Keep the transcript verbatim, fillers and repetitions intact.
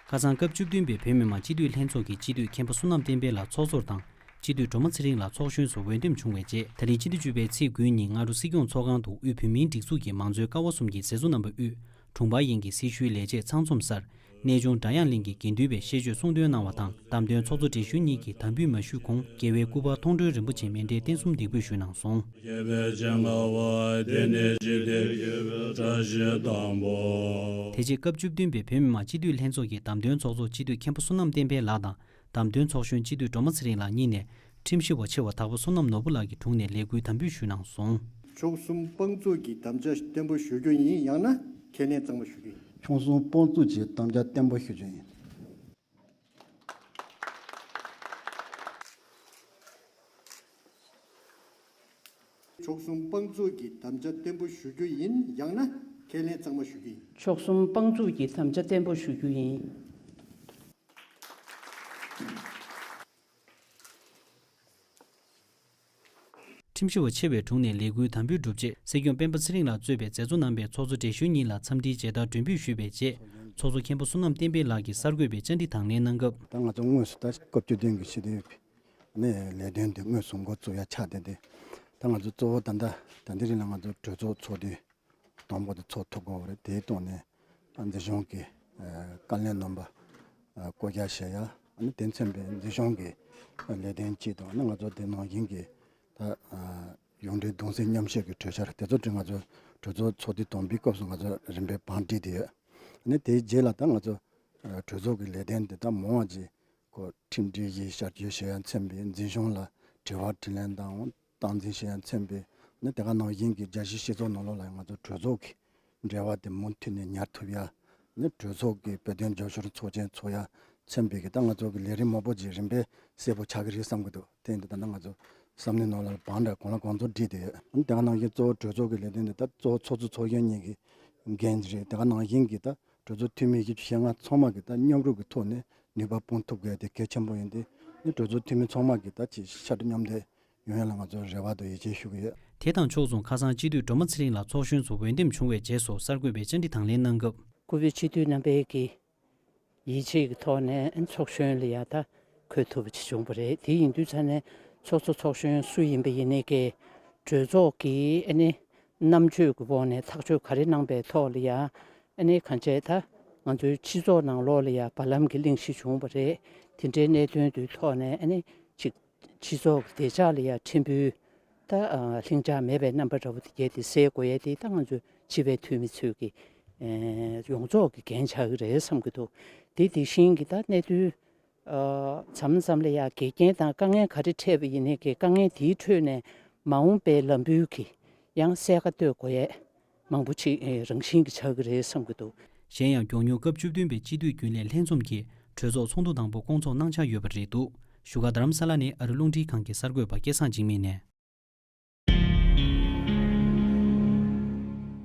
ཁ་སང་སྐབས་བཅུ་བདུན་པའི་བོད་མི་མང་སྤྱི་འཐུས་ལྷན་ཚོགས་ཀྱི་སྤྱི་འཐུས་མཁན་པོ་བསོད་ནམས་བསྟན་འཕེལ་ལགས་ཚོགས་གཙོར་དང་། སྤྱི་འཐུས་སྒྲོལ་མ་ཚེ་རིང་ལགས་ཚོགས་གཞོན་སུ་འོས་འདེམས་བྱུང་བའི་རྗེས། ད་རིང་སྤྱི་ཟླ་བཅུ་པའི་ཚེས་དགུའི་ཉིན་སྔ་དྲོ་སྲིད་སྐྱོང་ཚོགས་ཁང་དུ་དབུས་བོད་མིའི་སྒྲིག་འཛུགས་ཀྱི་མང་གཙོའི་ཀ་བ་གསུམ་གྱི་ཟས་འཚོ་རྣམ་པ་དབུས་དྲུང་འཕར་ཡིན་གྱི་སྲི་ཞུའི་ལས་བྱེད་ཚང་འཛོམས་སར། གནས་ཆུང་སྒྲ་དབྱངས་གླིང་གི་དགེ་འདུན་པས་བཤད་བརྗོད་གསུང་འདོན་གནང་བ་དང་། བདམས་ཐོན་ཚོགས་གཙོ་བགྲེས་གཞོན་གཉིས་ཀྱིས་དམ་འབུལ་མ་ཞུས་གོང་། རྒྱལ་བའི་སྐུ་པར་མཐོང་གྲོལ་རིན་པོ་ཆེའི་མཎྜལ་རྟེན་གསུམ་འདེགས་འབུལ་ཞུས་གནང་སོང་། དེ་རྗེས་སྐབས་བཅུ་བདུན་པའི་བོད་མི་མང་སྤྱི་འཐུས་ལྷན་ཚོགས་ཀྱི་བདམས་ཐོན་ཚོགས་གཙོ་སྤྱི་འཐུས་མཁན་པོ་བསོད་ནམས་བསྟན་འཕེལ་ལགས་དང་། བདམས་ཐོན་ཚོགས་གཞོན་སྤྱི་འཐུས་སྒྲོལ་མ་ཚེ་རིང་ལགས་གཉིས་ནས་ཁྲིམས་ཞིབ་པ་ཆེ་བ་དྭགས་པོ་བསོད་ནམས་ནོར་བུ་ལགས་ཀྱི་དྲུང་ནས་ལས་འགུལ་དམ་འབུལ་ཞུས་གནང་སོང་། མཆོག་གསུམ་དཔང་བཙུགས་ཀྱིས་དམ་བཅའ་བརྟན་པོ་ཞུ་རྒྱུ་ཡིན། ཡང་ན་ཁས་ལེན་གཙང་མ་ཞུ་རྒྱུ་ཡིན། མཆོག་གསུམ་དཔང་བཙུགས་ཀྱིས་དམ་བཅའ་བརྟན་པོ་ཞུ་རྒྱུ་ཡིན། མཆོག་གསུམ་དཔང་བཙུགས་ཀྱིས་དམ་བཅའ་བརྟན་པོ་ཞུ་རྒྱུ་ཡིན། ཡང་ན་ཁས་ལེན་གཙང་མ་ཞུ་རྒྱུ་ཡིན། མཆོག་གསུམ་དཔང་བཙུགས་ཀྱིས་དམ་བཅའ་བརྟན་པོ་ཞུ་རྒྱུ་ཡིན། ཁྲིམས་ཞིབ་པ་ཆེ་བའི་དྲུང་ནས་ལས་འགུལ་དམ་འབུལ་གྲུབ་རྗེས། སྲིད་སྐྱོང་སྤེན་པ་ཚེ་རིང་ལགས་གཙོས་པའི་མཛད་གཙོ་རྣམ་པས་ཚོགས་གཙོ་བགྲེས་གཞོན་གཉིས་ལ་འཚམས་འདྲིའི་མཇལ་དར་མགྲོན་འབོད་ཞུས་པའི་རྗེས། ཚོགས་གཙོ་མཁན་པོ་བསོད་ནམས་བསྟན་འཕེལ་ལགས་ཀྱིས་གསར་འགོད་པའི་བཅར་འདྲི་དང་ལེན་གནང་སྐབས། ད་ང་ཚོ་དངོས་སུ་ད་སྐབས་བཅུ་བདུན་གྱི་སྤྱི་འཐུས་ནས་ལས་དོན་དེ་དངོས་སུ་འགོ་བཙུགས་ཡ་ཆགས་བསྡད་དེ། ད་ང་ཚོ་གཙོ་བོ་ད་ལྟ་ད་འདི་རིང་ལ་ང་ཚོ་གྲོས་ཚོགས་ཚོགས་དུས་དང་པོ་དེ་ཚོགས་ཐུབ་དགོས་པ་རེད། དེའི་ཐོག་ནས་ད་འཛིན་སྐྱོང་གི་ཨ་བཀའ་བློན་རྣམ་པ་ཨ་བསྐོ་བཞག་བྱེད་ཡ། ཨ་ནི་དེ་མཚོན་པའི་འཛིན་སྐྱོང་གི་ལས་དོན་གཅིག་དང་། ཨ་ནི་ང་ཚོ་དེ་ནང་བཞིན་གྱི་ད་ཨ་ཡོངས་འབྲེལ་གདུང་སེམས་མཉམ་སྐྱེད་ཀྱི་གྲོས་འཆར་དེ་ཚོ་དེ་ང་ཚོ་གྲོས་ཚོགས་ཚོགས་དུས་དང་པོའི་སྐབས་སུ་ང་ཚོ་རིམ་པས་བང་བསྒྲིགས་བསྡད་ཡོད། ཨ་ནི་དེའི་རྗེས་ལ་ད་ང་ཚོ་ཨ་གྲོས་ཚོགས་ཀྱི་ལས་དོན་དེ་ད་མང་བ་ཅིག་ཁོ་ཁྲིམས་སྒྲིག་གཞི་ཞལ་བཅོས་བྱེད་ཡ་མཚོན་པའི་འཛིན་སྐྱོང་ལ་དྲི་བ་དྲིས་ལན་དང་། སྟངས་འཛིན་བྱེད་ཡ་མཚོན་པའི་ནི་དེ་ག་ནང་བཞིན་གྱི་རྒྱལ་སྤྱིའི་སྤྱི་ཚོགས་ནང་ལོགས་ལ་ང་ཚོ་གྲོས་ཚོགས་ཀྱི་འབྲེལ་བ་དེ་མུ་མཐུད་ནས་ཉར་ཐུབ་ཡ། ནི་གྲོས་ཚོགས་ཀྱི་བོད་དོན་རྒྱབ་སྐྱོར་ཚོགས་ཆེན་ཚོགས་ཡ་མཚོན་པའི་གི་ད་ང་ཚོ་གི་ལས་རིམ་མང་པོ་ཅིག་རིམ་པས་གསལ་པོ་ཆགས་ཀྱི་རེད་བསམ་གྱི་འདུག་དེ་ཡིན་དུས་ད་ལྟ་ང་ཚོ་བསམ་བློའི་ནང་ལ་བང་འདྲ་གང་ལ་གང་འཚམ་བསྒྲིགས་ཏེ་ཡོད། ཨ་ནི་དེ་ག་ནང་བཞིན་གཙོ་བོ་གྲོས་ཚོགས་ཀྱི་ལས་དོན་དེ་ད་གཙོ་བོ་ཚོགས་གཙོ་ཚོགས་གཞོན་གཉིས་ཀྱི་འགན་རེད། དེ་ག་ནང་བཞིན་གྱི་ད་གྲོས་ཚོགས་འཐུས་མི་བཞི་བཅུ་ཞེ་ལྔ་ཚང་མ་གི་ད་མཉམ་རུབ་ཀྱི་ཐོག་ནས་ནུས་པ་སྤུངས་ཐུབ་དགོས་དེ་གལ་ཆེན་པོ་ཡིན་ཏེ། ནི་གྲོས་ཚོགས་འཐུས་མི་ཚང་མ་གི་ད་ཅིག་ཤ་ཁྲག་མཉམ་འདེགས་ཡོང་ཡ་ལ་ང་ཚོ་རེ་བ་དང་ཡིད་ཆེས་ཞུ་གི་ཡོད། དེ་དང་ཕྱོགས་མཚུངས་ཁ་སང་སྤྱི་འཐུས་སྒྲོལ་མ་ཚེ་རིང་ལགས་ཚོགས་གཞོན་ཚོ་འོས་འདེམས་བྱུང་བའི་རྗེས་སུ་གསར་འགོད་པས་བཅར་འདྲི་དང་ལེན་གནང་སྐབས། སྐུ་བོད་སྤྱི་འཐུས་རྣམ་པའི་གི་ཡིད་ཆེས་ཀྱི་ཐོག་ནས་ཚོགས་གཞོན་ལ་ཡ་ད་འཁོད་ཐུབ་པ་ཅིག་བྱུང་བ་རེད། དེ་ཡིན་དུས་ཙ་ནས་ཚོགས་གཙོ་ཚོགས་གཞོན་སུ་ཡིན་པ་ཡིན་ནའི་གི་གྲོས་ཚོགས་ཀྱི་ཨ་ནི་རྣམ་དཔྱོད་ཀྱི་འོག་ནས་ཐག་གཅོད་ག་རེ་གནང་པའི་ཐོག་ལ་ཡ། ཨ་ནི་གང་བྱས་ད་ང་ཚོའི་སྤྱི་ཚོགས་ནང་ལོགས་ལ་ཡ་བར་ལམ་གྱི་གླེང་གཞི་བྱུང་བ་རེད། དེ་འདྲའི་གནད་དོན་དེའི་ཐོག་ནས་ཨ་ནི་ཅིག་སྤྱི་ཚོགས་ཀྱི་བདེ་འཇགས་ལ་ཡ་ཕྲན་བུ་ད་ལྷིང་འཇགས་མེད་པའི་རྣམ་པ་འདྲ་བོ་དེ་གྱད་དེ་སེལ་དགོས་ཡ་དེ་ད་ང་ཚོ་སྤྱི་པའི་འཐུས་མི་ཚོས་ཀྱི་ཡོངས་རྫོགས་ཀྱི་འགན་ཆགས་ཀྱི་རེད་བསམ་གྱི་འདུག་དེ་དེ་བཞིན་གྱི་ད་གནད་དོན་མཚམས་མཚམས་ལ་ཡ་འགལ་རྐྱེན་དང་དཀའ་ངལ་ག་རེ་འཕྲད་པ་ཡིན་ནའི་གི་དཀའ་ངལ་དེའི་ཁྲོད་ནས་མ་འོངས་པའི་ལམ་བུའི་གི་ཡང་གསལ་ཁ་གཏོད་དགོས་ཡས་མང་པོ་ཅིག་རང་བཞིན་གྱི་ཆགས་ཀྱི་རེད་བསམ་གྱི་འདུག་གཞན་ཡང་མགྱོགས་མྱུར་སྐབས་བཅུ་བདུན་པའི་སྤྱི་འཐུས་རྒྱུན་ལས་ལྷན་འཛོམས་ཀྱིས་གྲོས་ཚོགས་ཚོགས་འདུ་དང་པོ་སྐོང་ཚོགས་གནང་འཆར་ཡོད་པ་རེད་འདུག་བཞུགས་སྒར་རྡ་རམ་ས་ལ་ནས་ཨ་རི་རླུང་འཕྲིན་ཁང་གི་གསར་འགོད་པ་སྐལ་བཟང་འཇིགས་མེད་ནས།